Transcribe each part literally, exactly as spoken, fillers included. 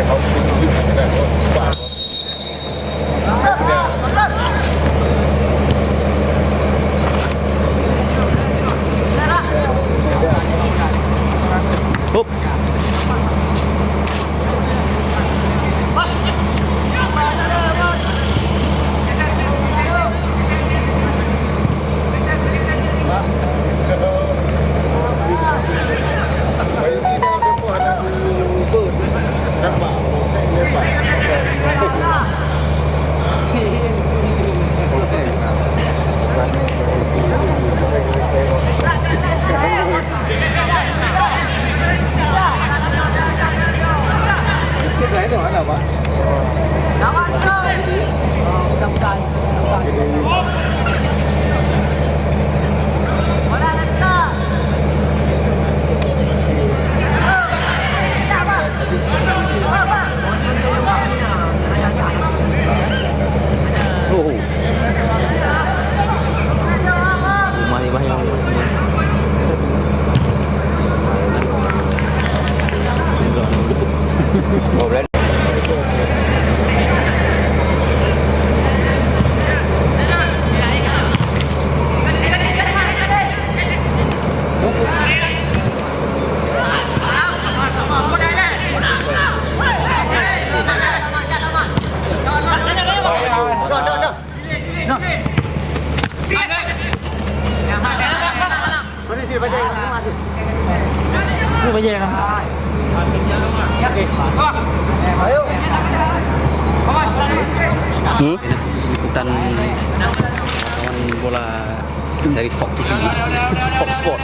Hop. Oh. Rumah ni banyak. Oh, berani. Hmm? Khusus liputan lapangan bola dari Fox T V, Fox Sport.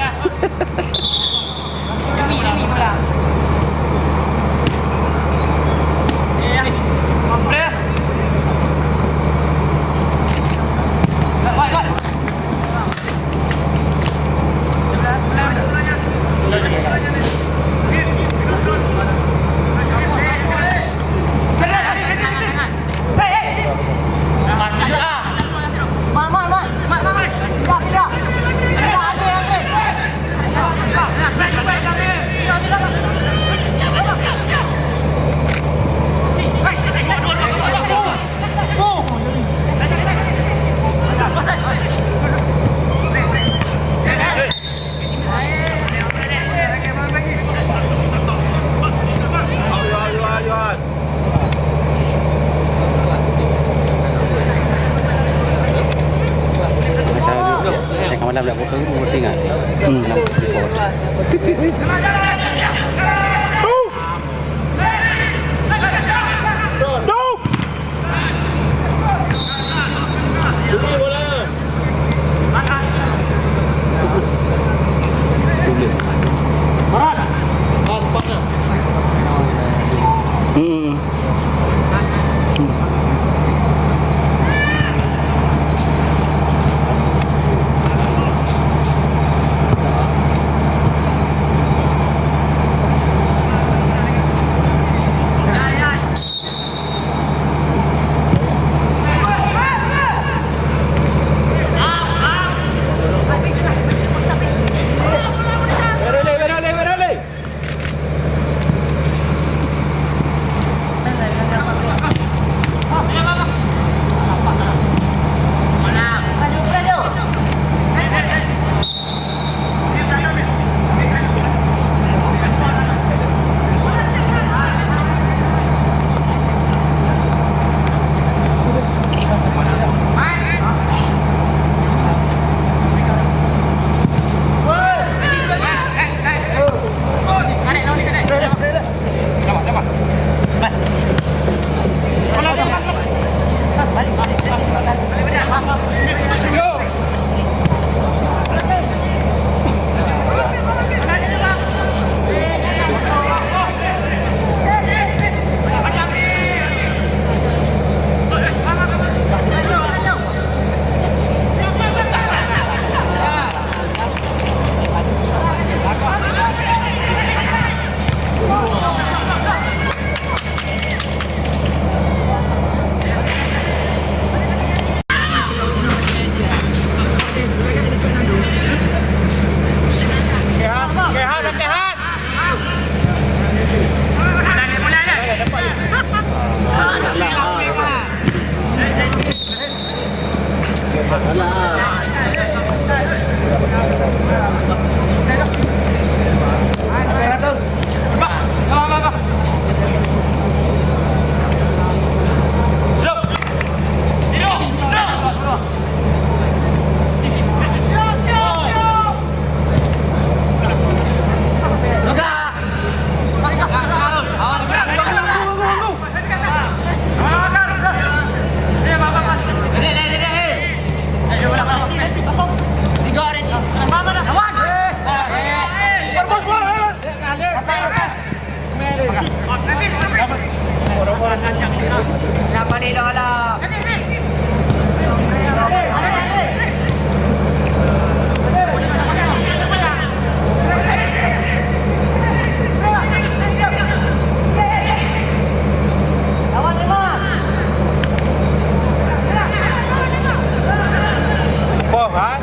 Boh, kan?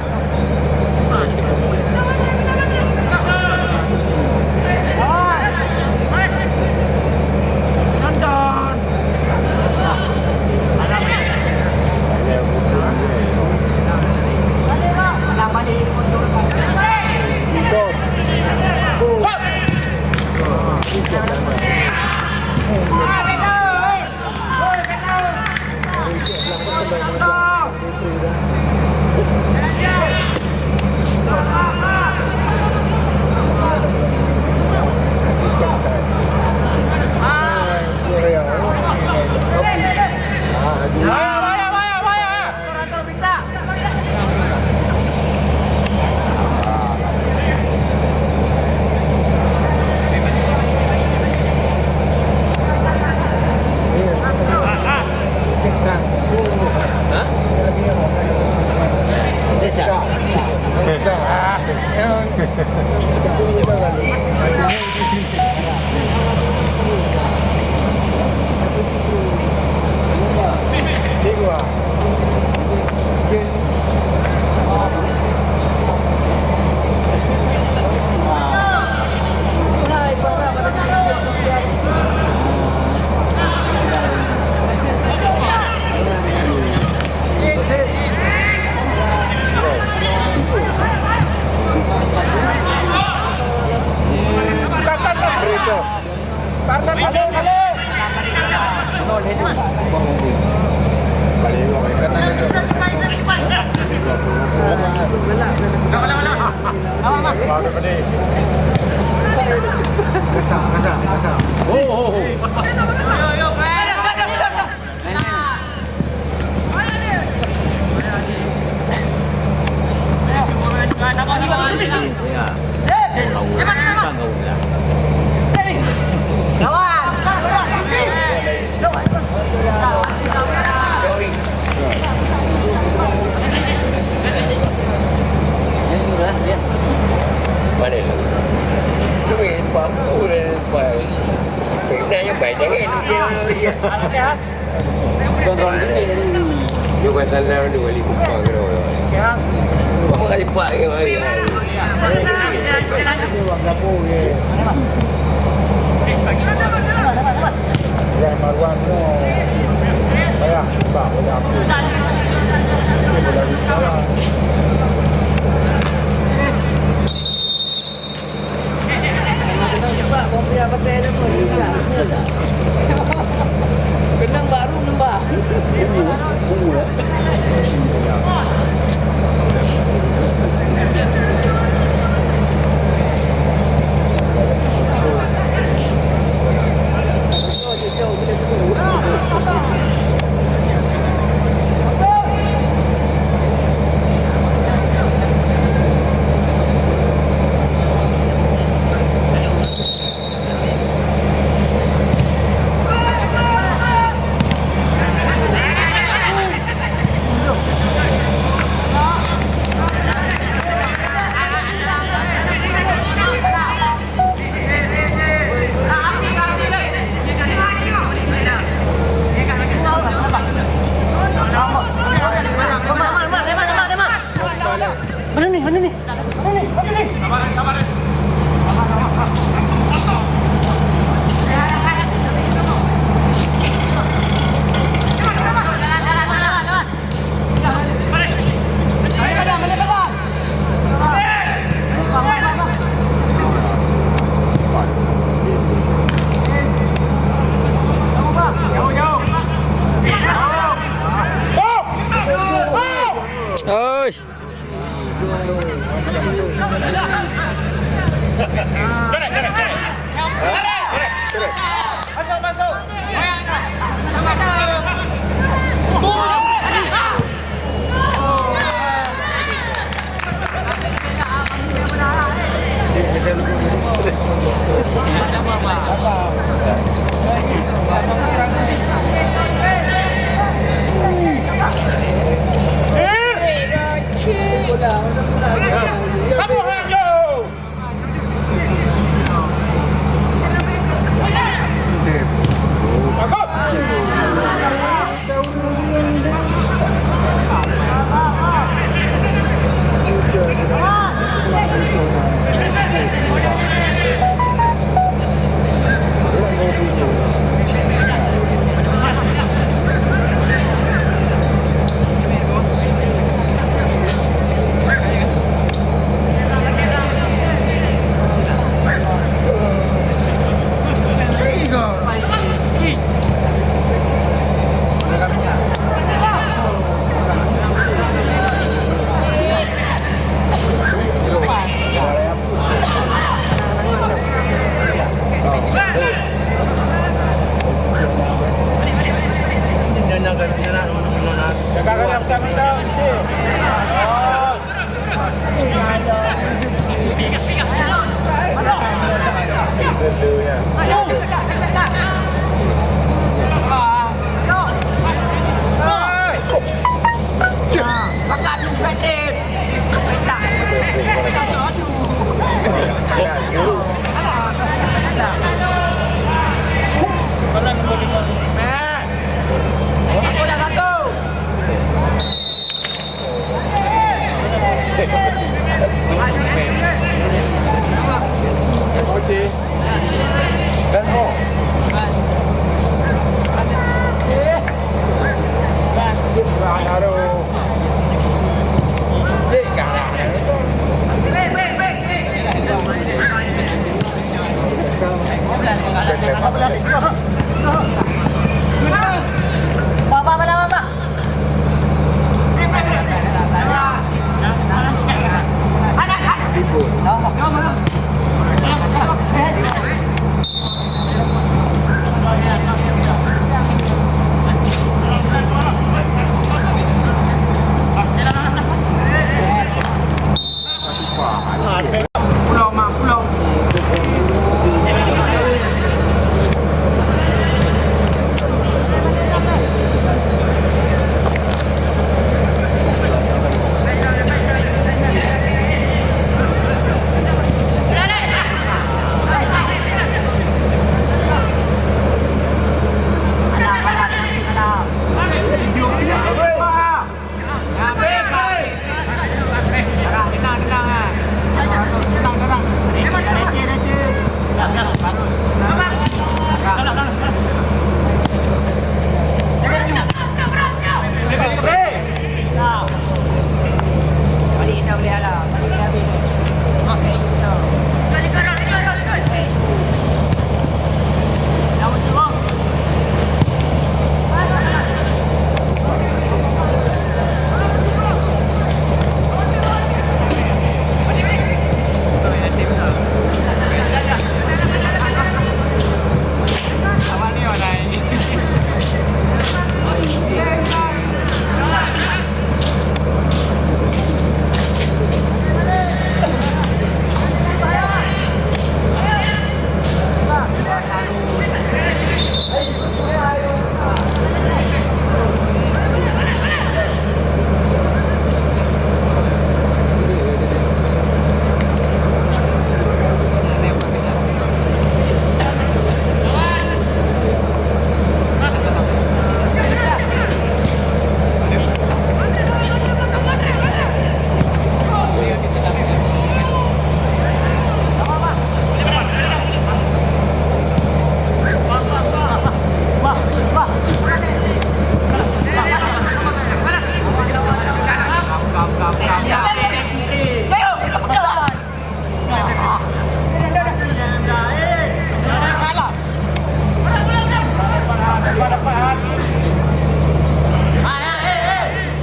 Bukan rong gini. Dia bukan sandal dia, wali kupang kena. Apa kali pak dia mari? Dia Marwan tu payah cuba boleh aku. Dia boleh cuba. Keunong baru nembak.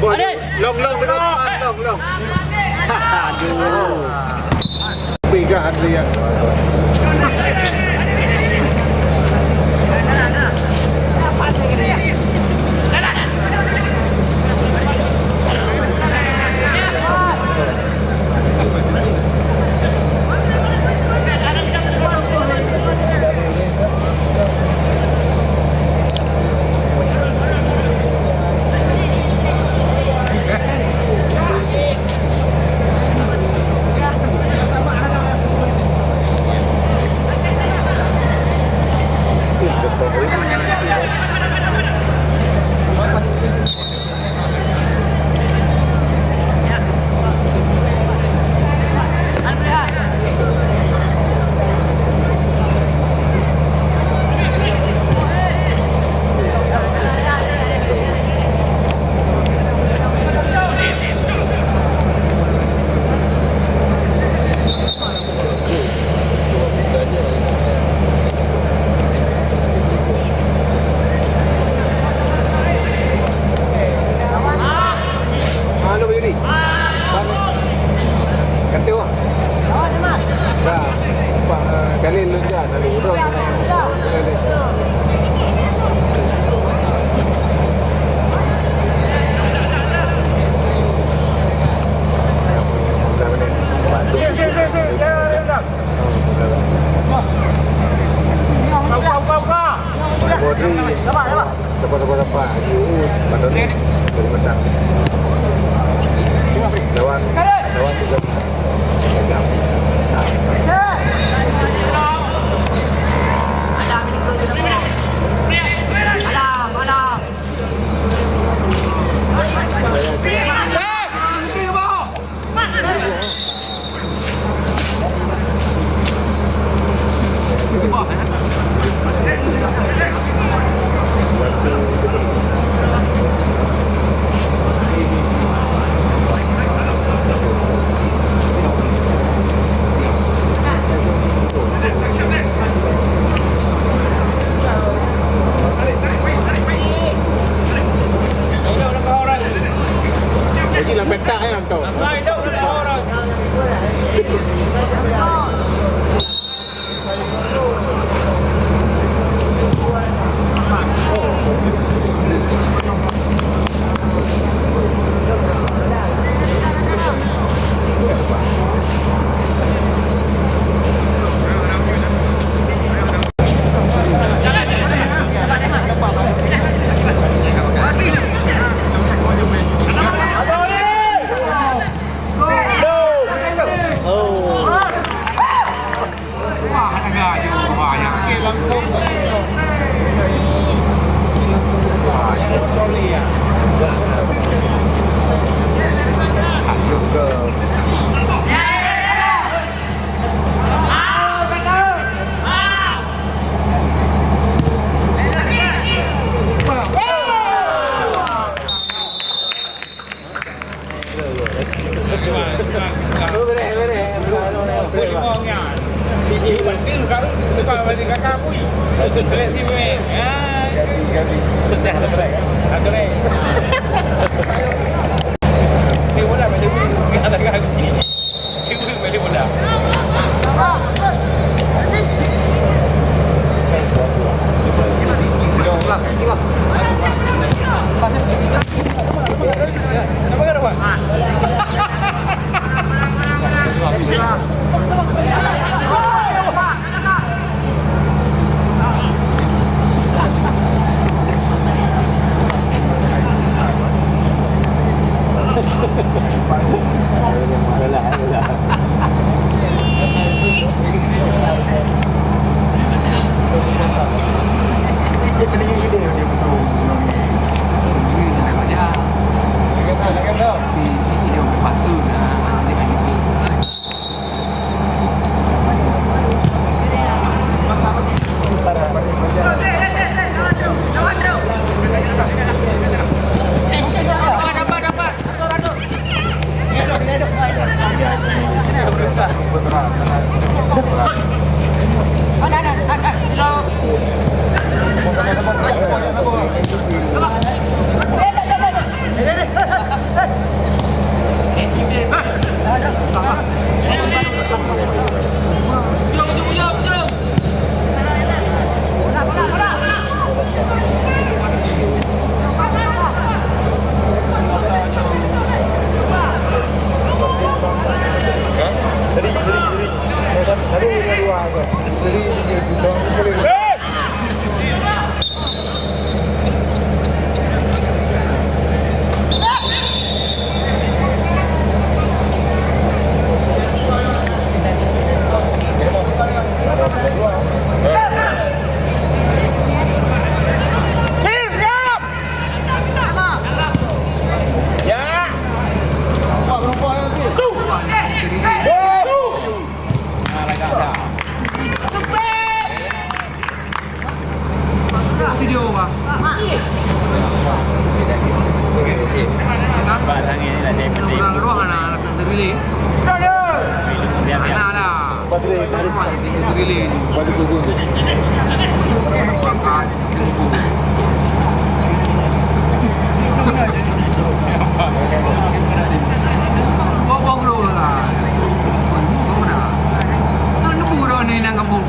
Boh, long, long, long, long, long. Aduh. Pegang Adrian. Halo, Bang Yudi. Kata wah. Dah. Pak, eh, Khalil lu dah, lalu udah. Buka, buka, buka. Sabar, sabar, sabar. Ayo, Pak Doni. Dari Medan. Lawan, lawan juga. Video apa? Barang ini lah saya penting. Orang roh anak, anak sendiri. Biar, biar. Anak lah. Orang roh anak sendiri. Buang-buang dulu lah. Buang dulu lah. Kan nunggu dah ni nang kampung.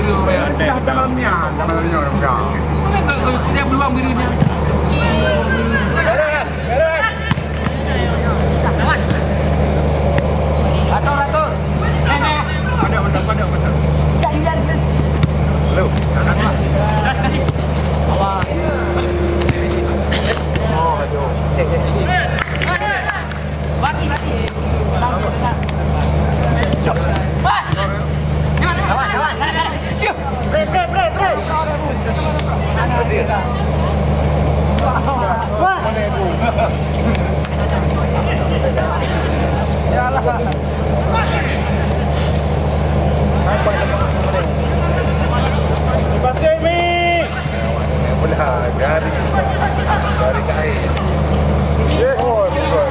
Dah malam ni ah, dah malam ni orang pegang. Dia peluang birunya. Atur, atur. Pada, pada, pada, pada. Hello. Gas, kasih. Awas. Oh, aduh. Bagi, bagi. Kawan, kawan. Cium. Bre, bre, bre, bre. Yalah. Terima kasih, Mi. Bola, jari. Jari kain. Oh, betul.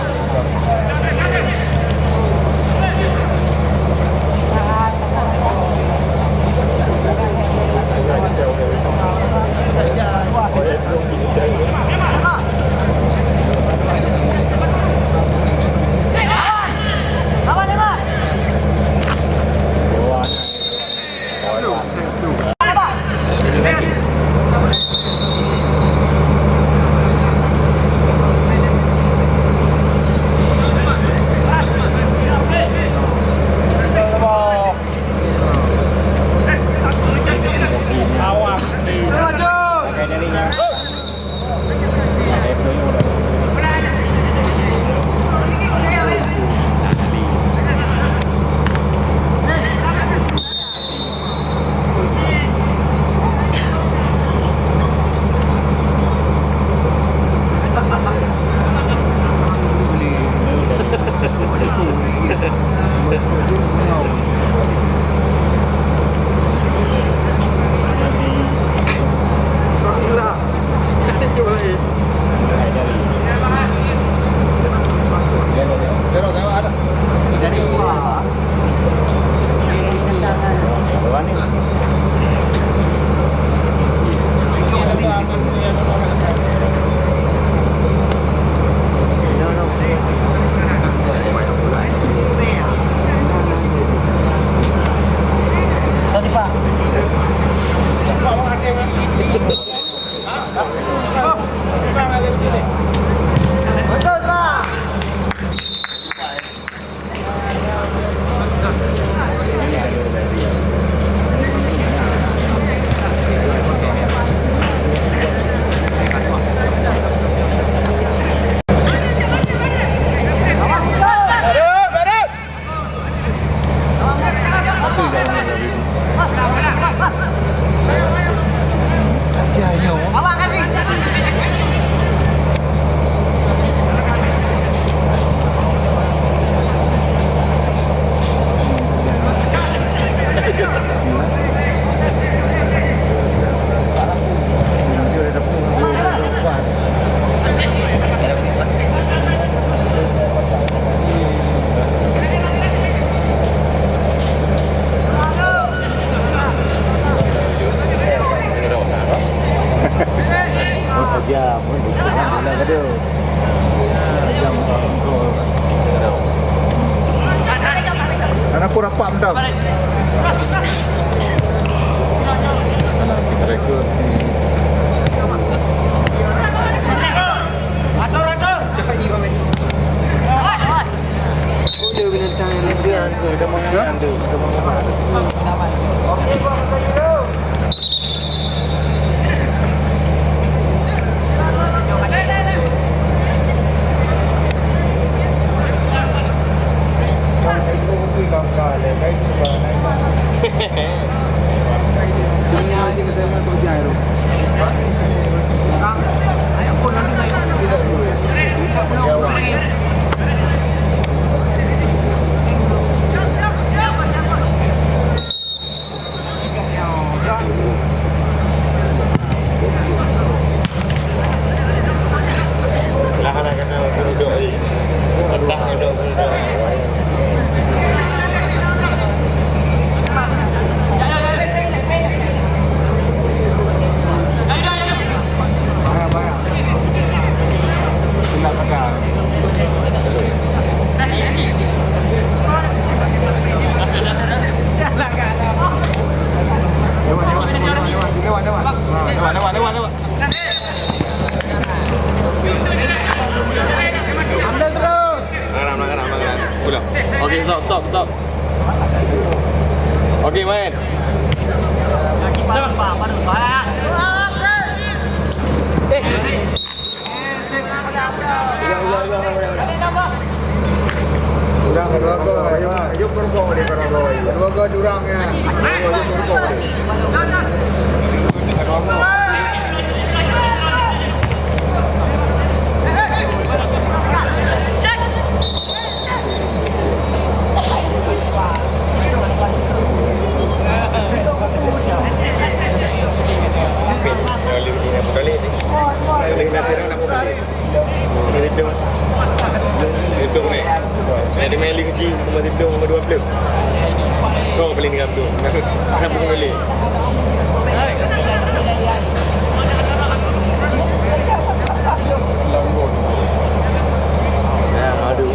Karena aku rapat mantap. Karena kita ikut. Atur, atur. Cepat, Iwan. Ada binatang yang ada. Kita mau yang ada. Kita mau yang ada. Lah, lah, kena duduk, eh. Petah duduk, duduk. Udah, kedua gol. Ayo, ayo, perempuan boleh, perempuan boleh. Kedua gol jurang, ya. Ayo, ayo, perempuan boleh. Saya ada mailing ji, cuma tidur nombor dua puluh. Kau paling tiga puluh. Kenapa kau boleh? Ya, aduh.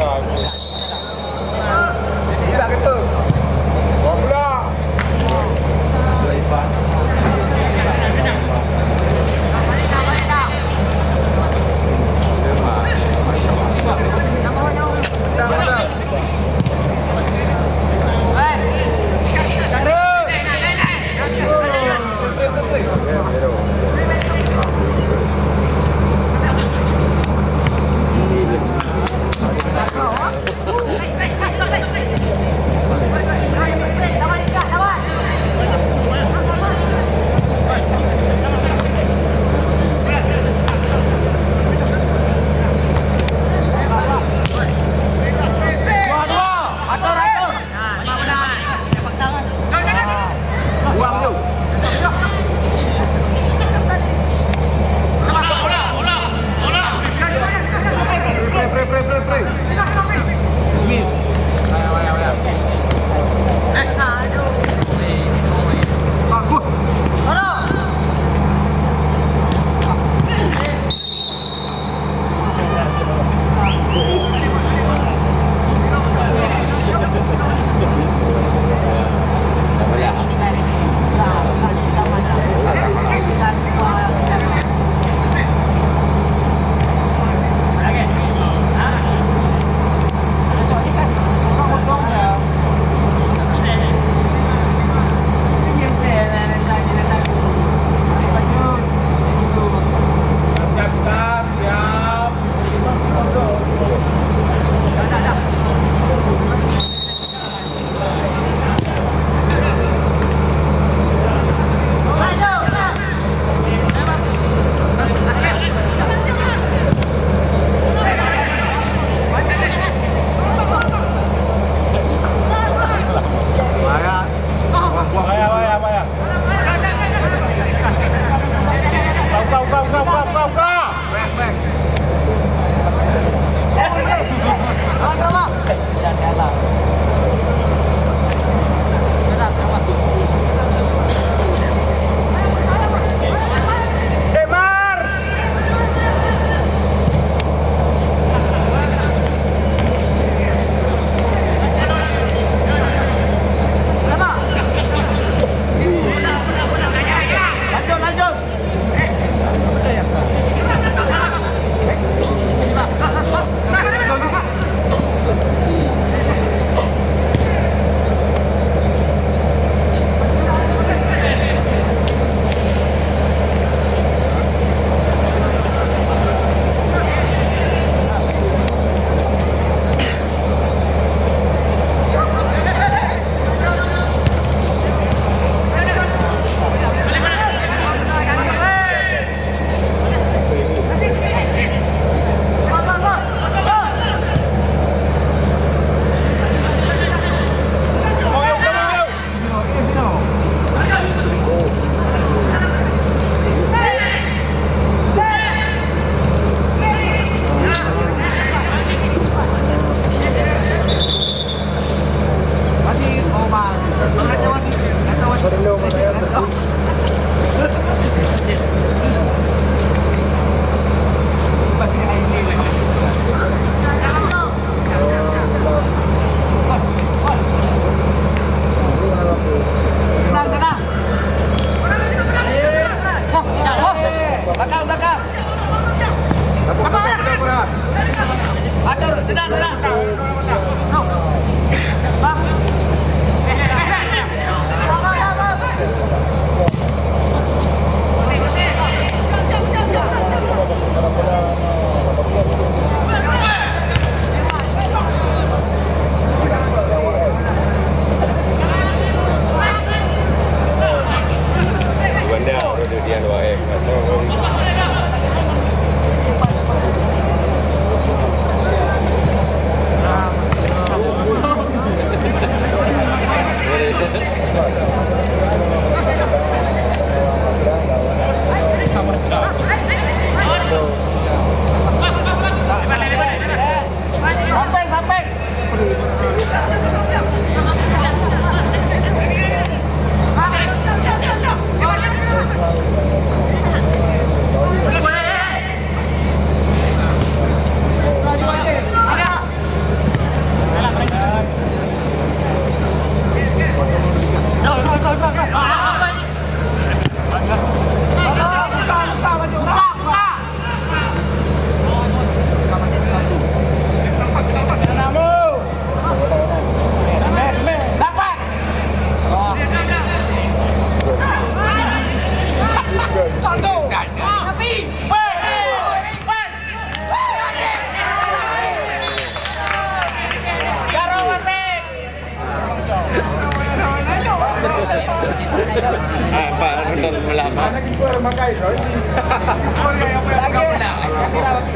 Ah, empat nonton malam, ah. Lagi. Kira,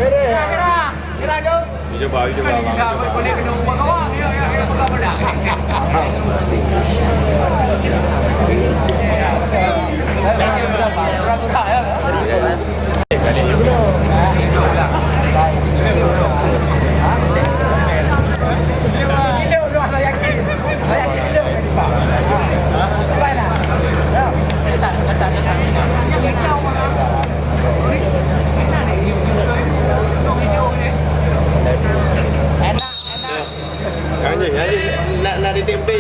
kira, kira, kira, jom. Cuba, cuba. Anjing, anjing, nak, nak ditimpi.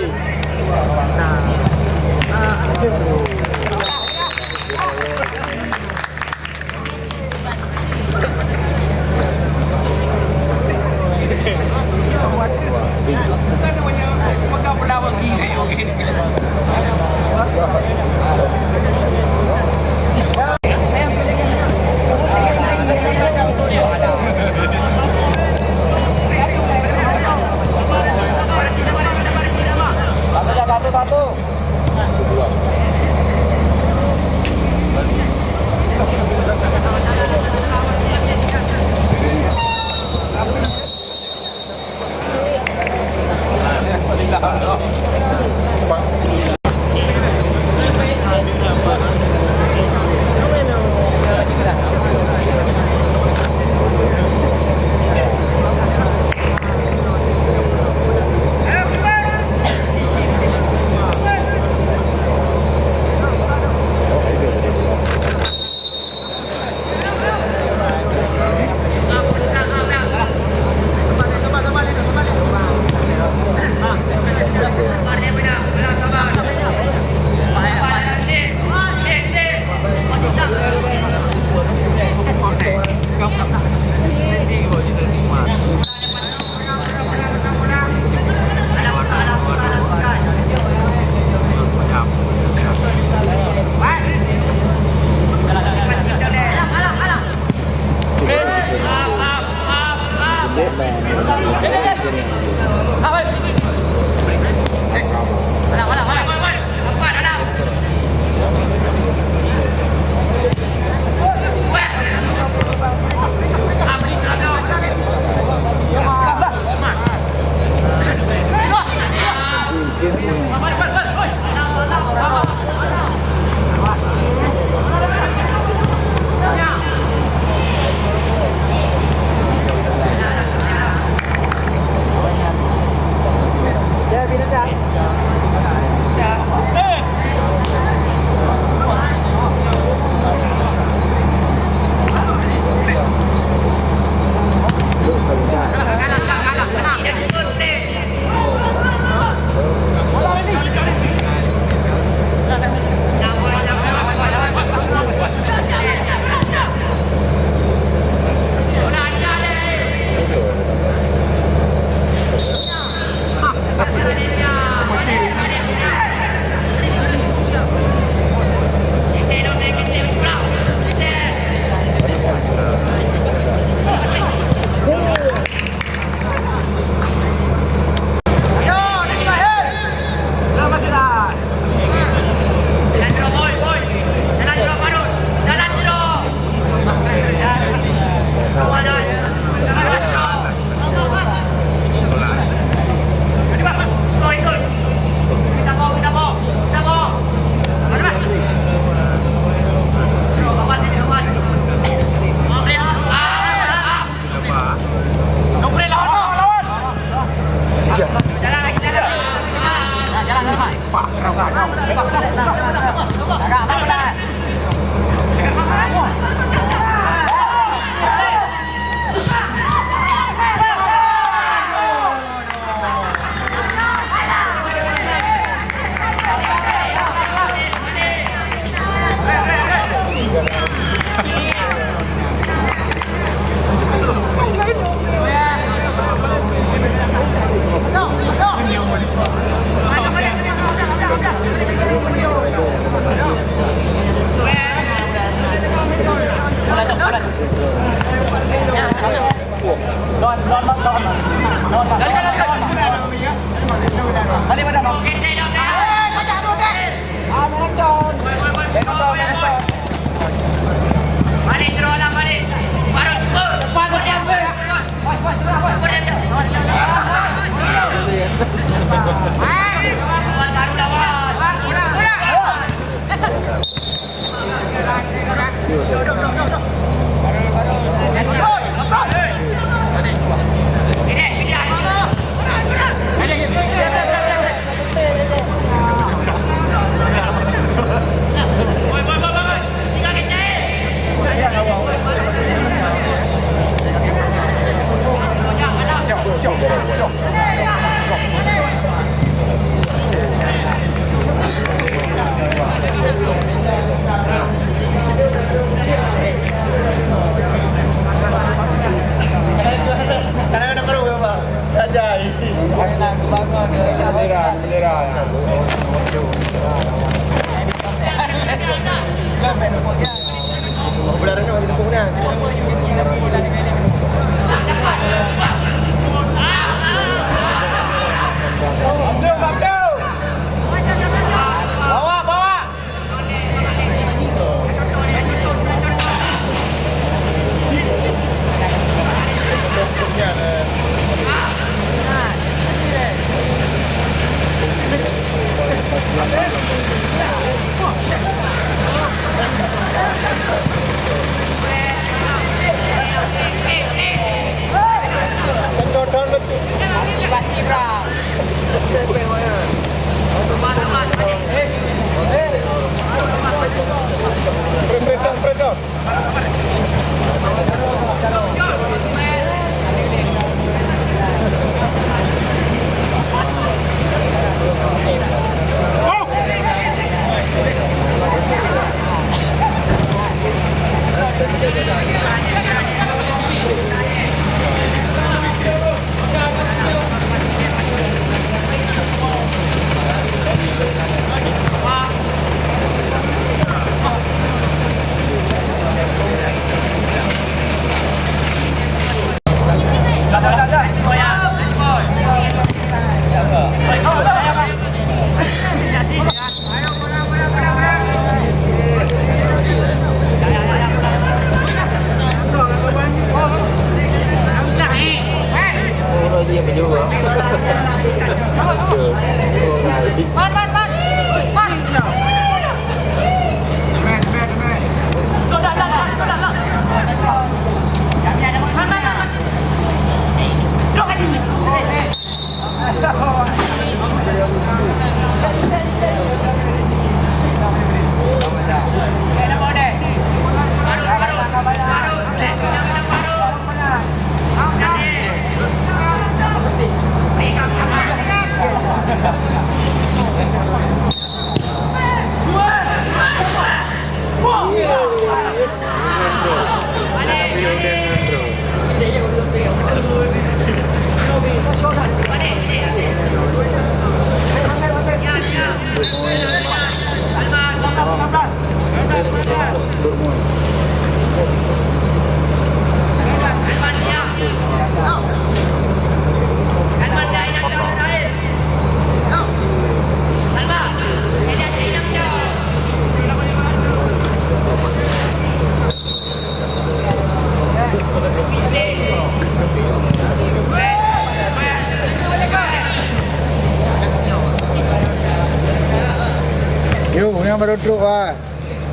Yo, nyang baru trok ah.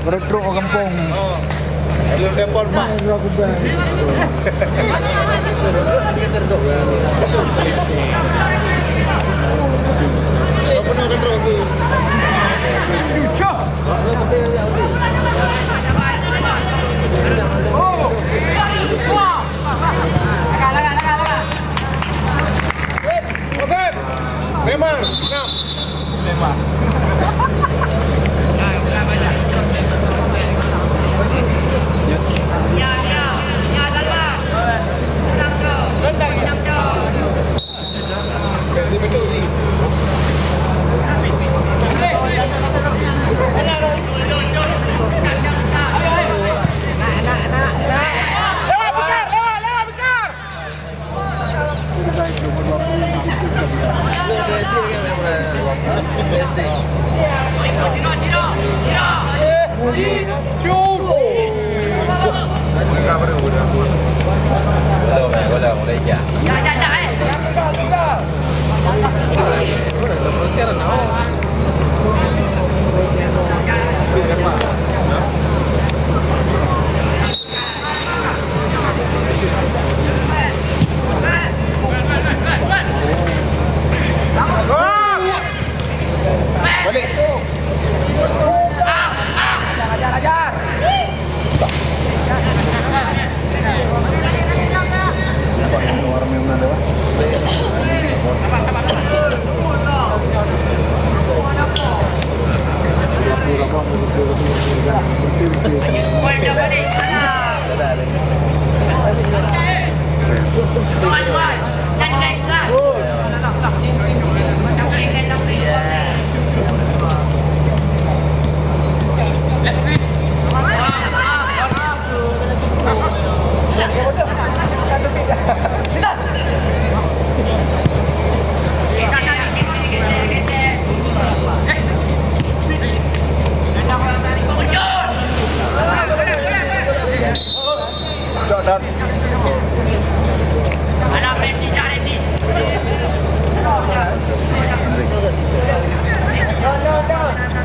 Baru trok ke kampung. Oh. Belum telepon, Pak. Belum aku, Bang. Apa nak kata aku? Memang, enam.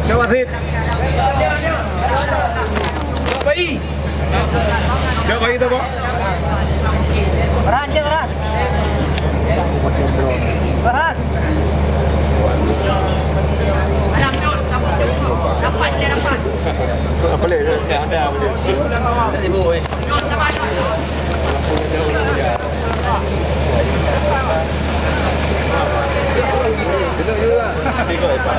Cok Wasit. Baik. Jawab bagi tu, Bang. Farhan, cek Farhan. Farhan. Apa boleh? Ya, ada boleh. Tengok, Ipan.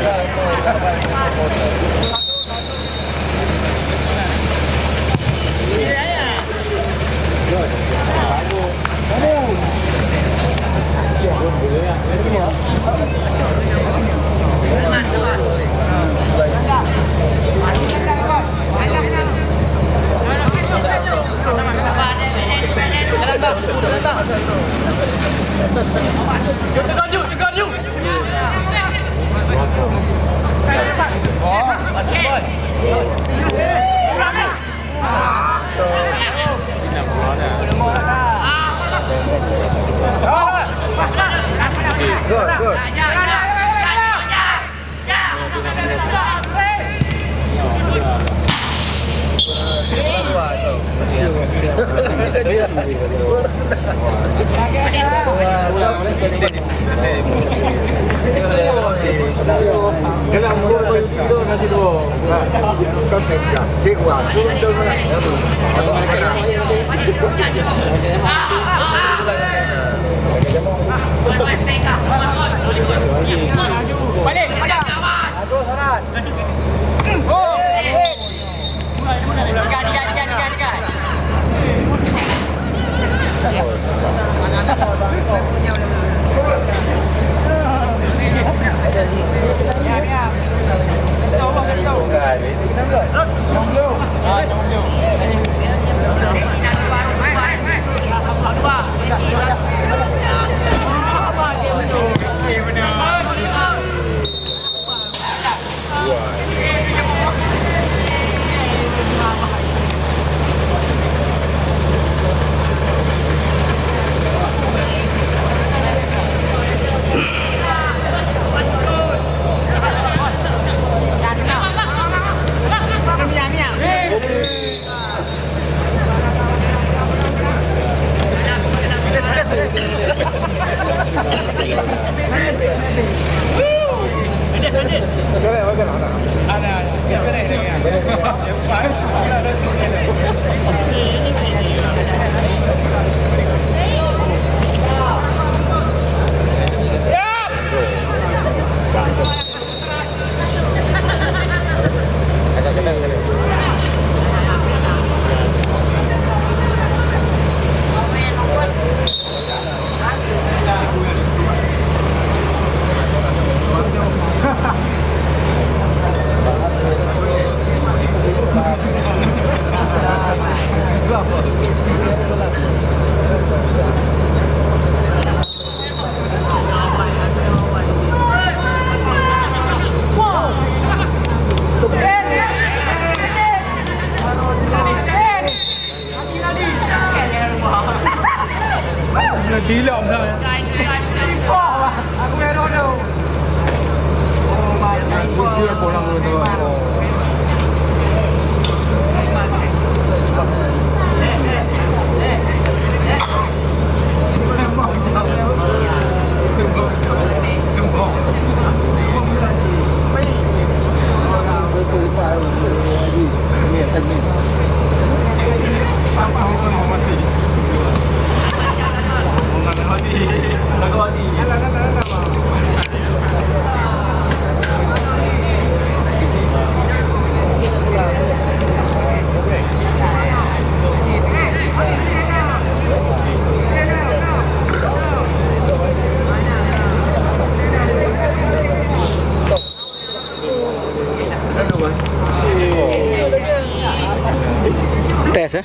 Tes, eh?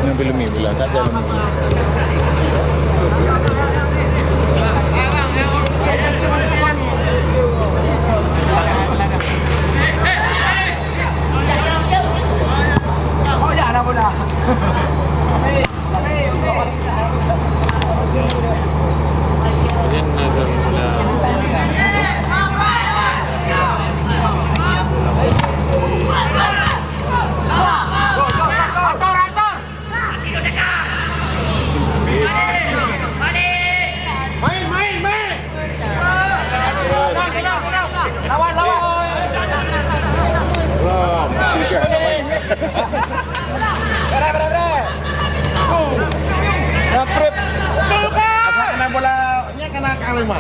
Yang belum ni pula, tak ada lagi. Main, main, main! Lawan, lawan! Bere, bere, bere! Nah, Prip. Apa kena bola? Nya kena Kang Lima.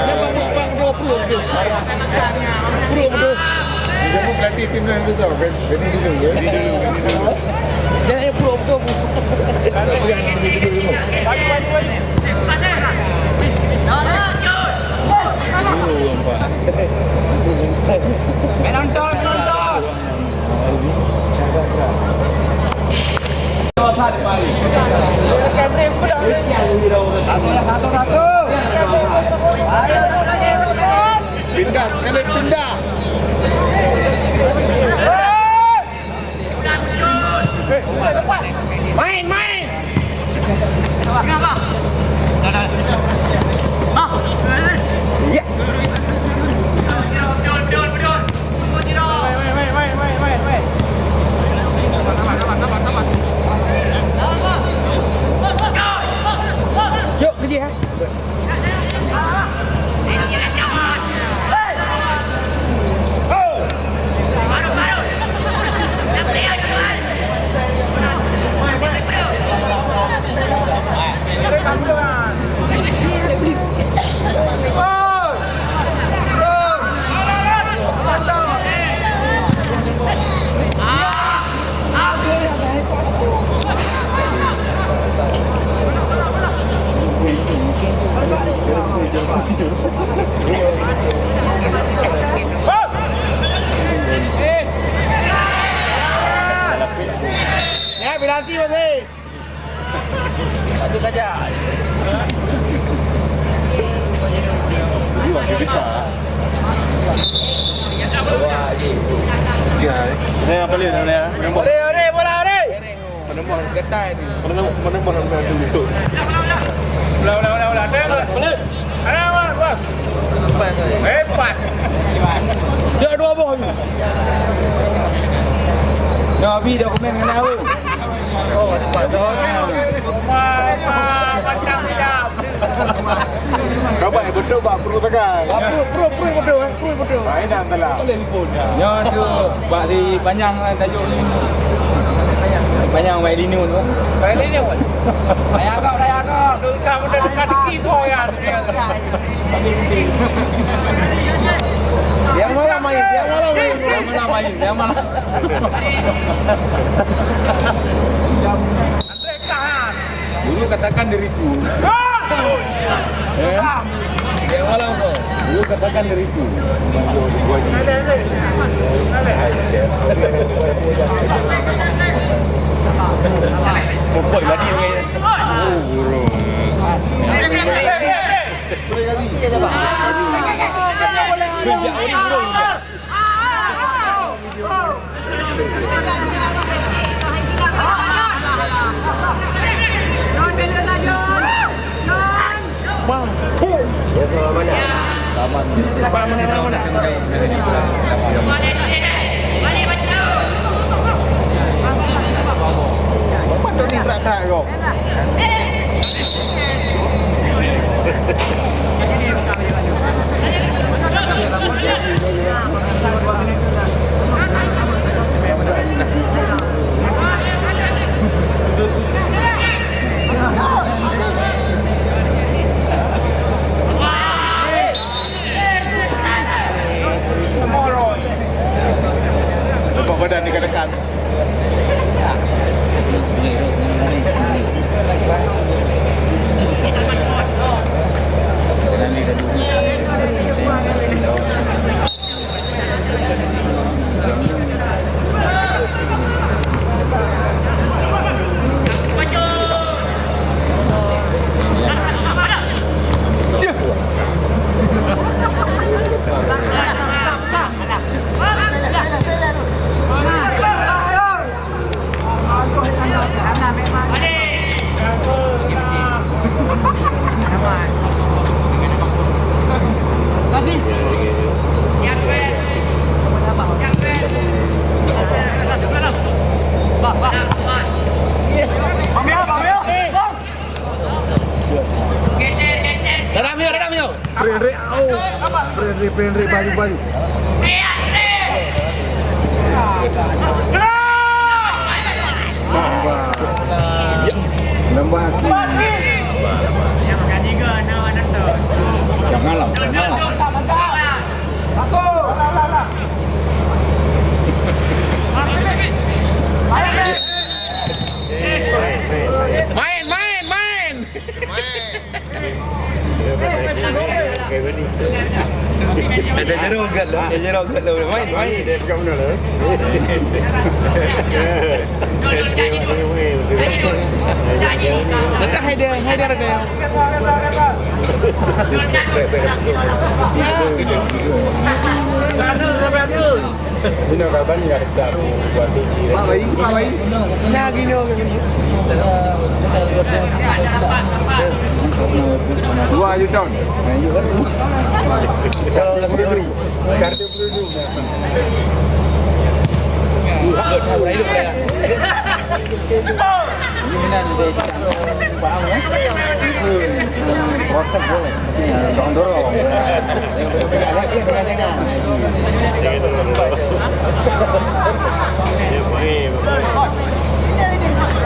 Nya bang, bang, bang, bro, bro, bro. Bro, bro. Kamu pelatih tim lain tu tau. Ganti dulu, ganti dulu, ganti dulu. Jangan, eh, bro, bro, bro. Ganti dulu, ganti dulu. Penonton, penonton. Satu, satu, satu. Ayo, satu lagi, satu lagi. Pindah, sekali pindah. Main, main. Yuk, pergi, ha? Ya, penalti, Bang. Satu saja. Ini apa lihat, ya? Ore, ore, bola, ore. Mana mah getai ni? Mana mah, mana mah, mana mah. Ulang, ulang, ulang, ulang. Balik. Ada, Mas, Mas. Empat. Dia dua boh ni. Abi dokumen kena, Bu. Coba betul bak perut tekan. Bak perut, perut, perut betul, eh. Perut betul. Lain dah telah. Nyoe tu bak di Panyang lah tajuk ni. Panyang Bailinu tu. Bailinu. Daya agak, daya agak. Dulka benda dekat dikit tu ya. Yang mana main? Yang mana main? Yang mana main? Yang mana? Dulu katakan diriku. Eh? Yang mana kau? Dulu katakan diriku. Pokok mandi. Oh, burung. Nampak badan ni kan dekat. Dalam yo, dalam yo. Prenre, au. Prenre, prenre, baju, baju. Lembah. Lembah aki. Janganlah, janganlah. Main, main, main. Ada jeruk kat lu, ada jeruk kat lu. Main, main. Datang Haider, Haider ada. Ini kawan ya, kita buat ini. Pak Bayi, Pak Bayi. Nah, gini, gini. Dua juta. Kartu peluru.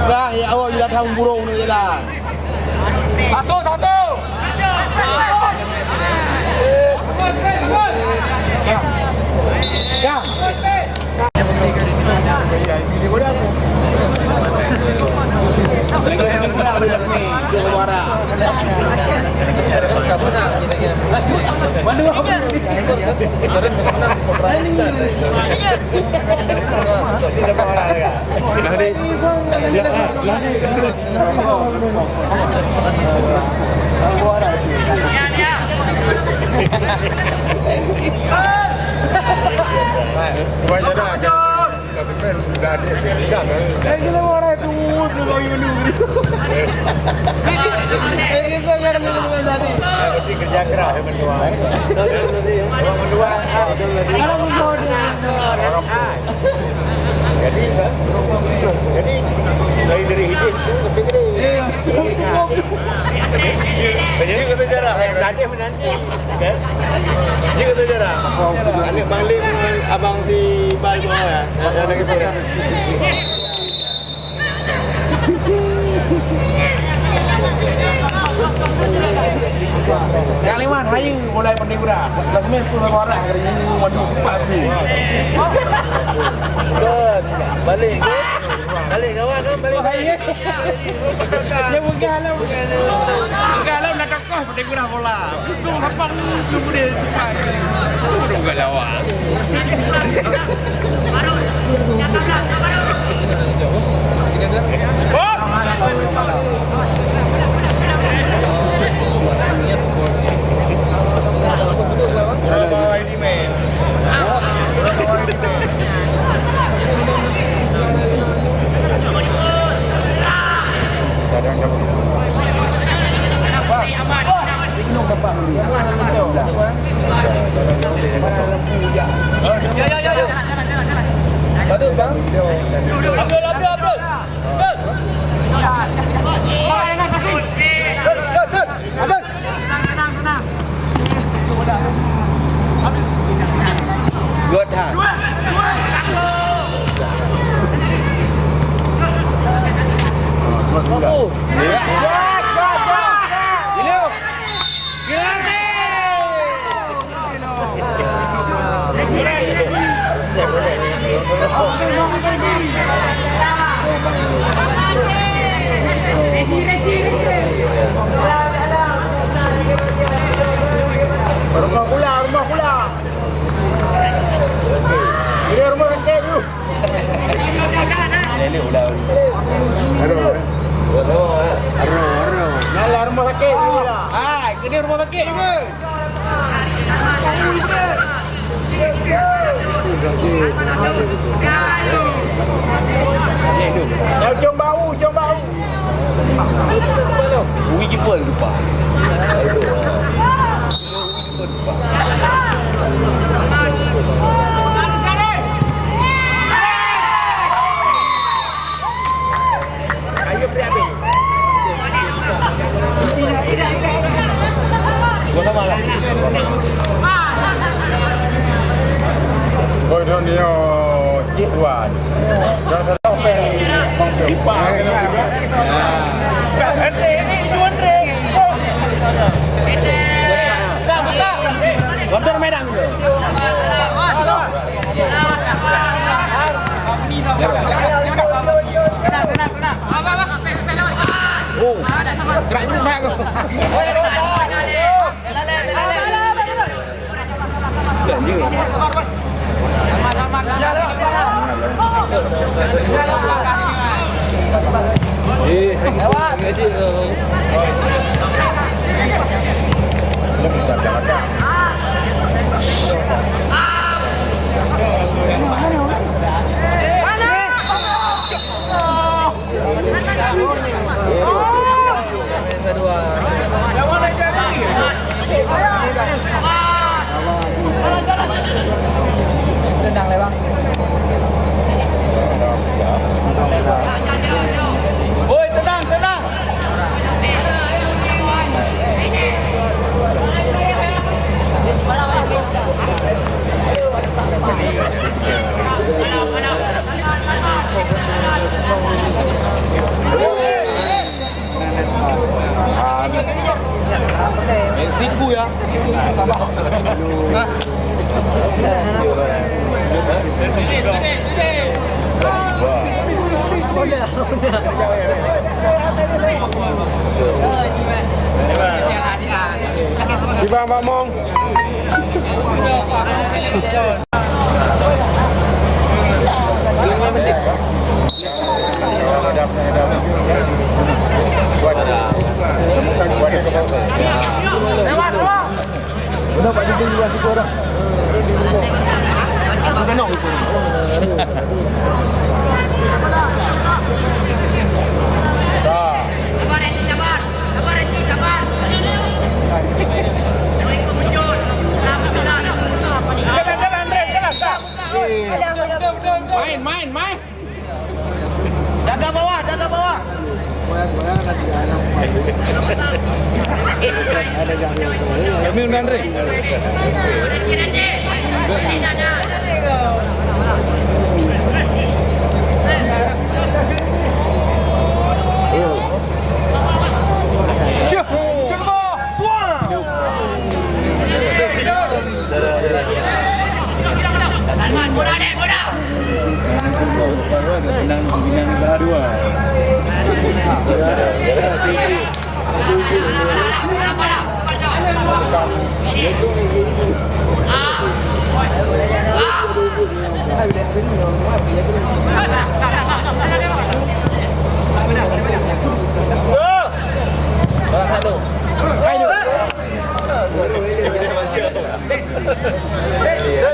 Dah, ya Allah, dia datang burung ni je dah. Satu, satu. Ya. Ya. Nah, ni. Ya, lah ni. Kerja keras, ya, mentua. Mentua. Jadi, kan? Jeuet keu sejarah. Jeuet keu sejarah. Aneuk Bang Lim, abang si Bal tu, ya. Ada lagi tu, ya. Nyang lima, hai, mulai pandai gura. Dah semua tu orang arah, hari ini, waduh, cepat tu. Betul. Balik ke? Balik kawan ke? Balik, balik. Dia pegang lah. Pegang lah, nak kokoh, pada gurah bola. Untung lapang, belum boleh tukar. Untung gak lawan. Good, ha. Ya. Gila. Rumoh kula, rumoh kula. Ini rumoh sakét tu. Ini udah. Aduh. Aduh, aduh. Nah, lah rumoh sakét ni lah. Ah, ini rumoh sakét ni. Ujong bau, ujong bau. Ui, kiper lupa. Ayo, beri habis. Gua sama lah. Kau dah ni, oh, cik tuan. Dah salah pen. Ipa. Ya. Buka, buka. Kontrol medang dulu. Oh, gerak juga aku. Eh, lewat. Tendang lé, Bang. Oi, tenang, tenang. Main siku ya. Tiba Pak Mong. Main, main, main. Jaga bawah, jaga bawah. Kami undang Andre.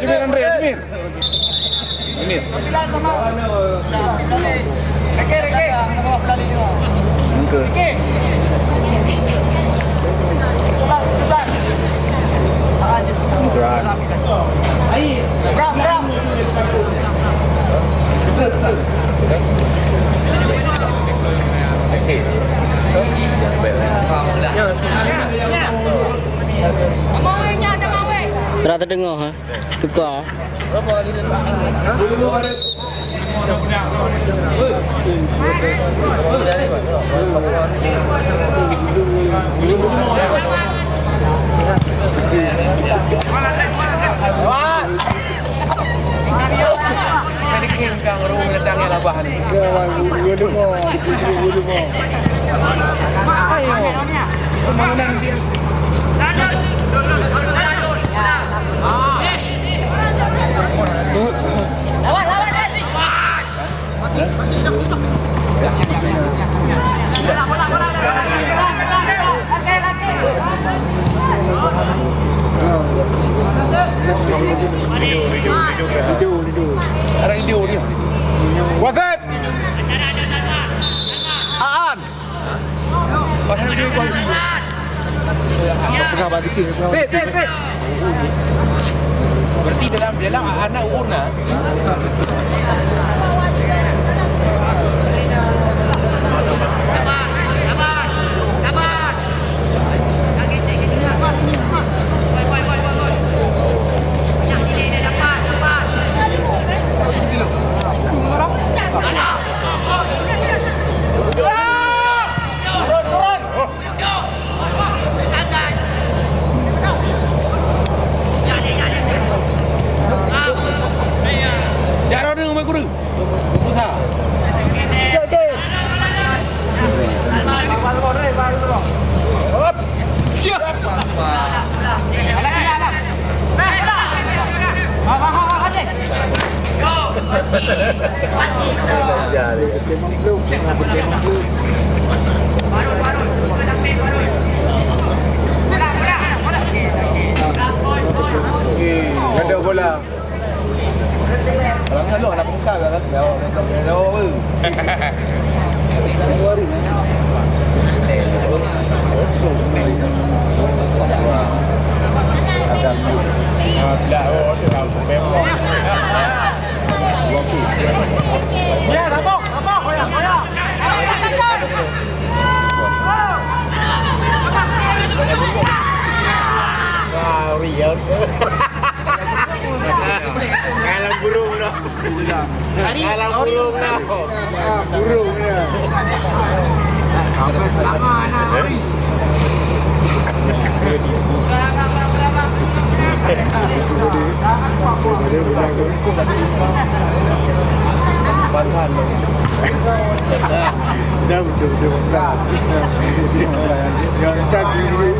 Ini Andre, ini. Ini. Sembilan sama. Reke, reke. Reke. Tujuh belas, tujuh belas. Tujuh belas. Bram, Bram. Oke. Rata dengar, ha? Tukar. Ayo. Pembangunan. Wasit! Aan! Padahal dia kuali. Pernah bagi kecil. Pit, pit, pit. Berarti dalam, dalam anak urun lah. Jak rot deungon guru. Buka. Cek, cek. Hop. Siap. Ada bola. Kalau nyan lôn hana peungeut salah kan? Jawab, jawab, jawab, jawab. Ya, sambung, sambung, goyang, goyang. Wah, real. Kalau burung dah. Kalau burung dah. Ah, burung ya. Dah betul-betul. Yang tadi dulu.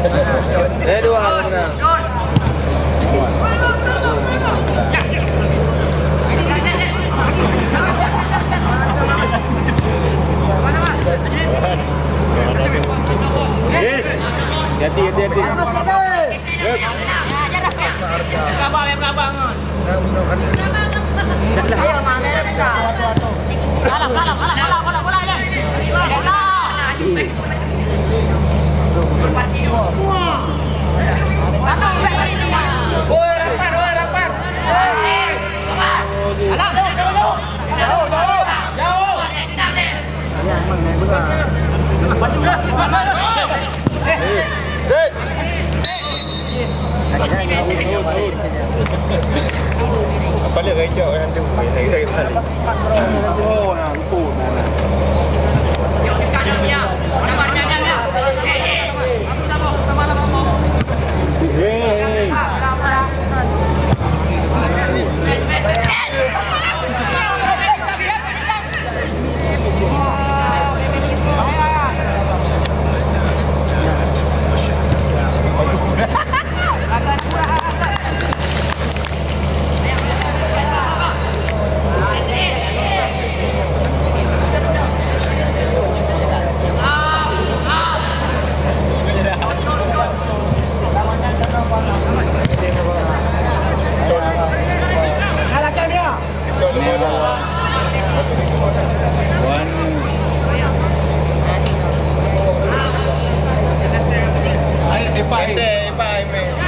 Eh, dua orang menang. Yes. Hati-hati, hati-hati.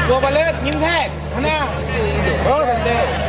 Dua balet, ngieng that. Hana. Oh, that.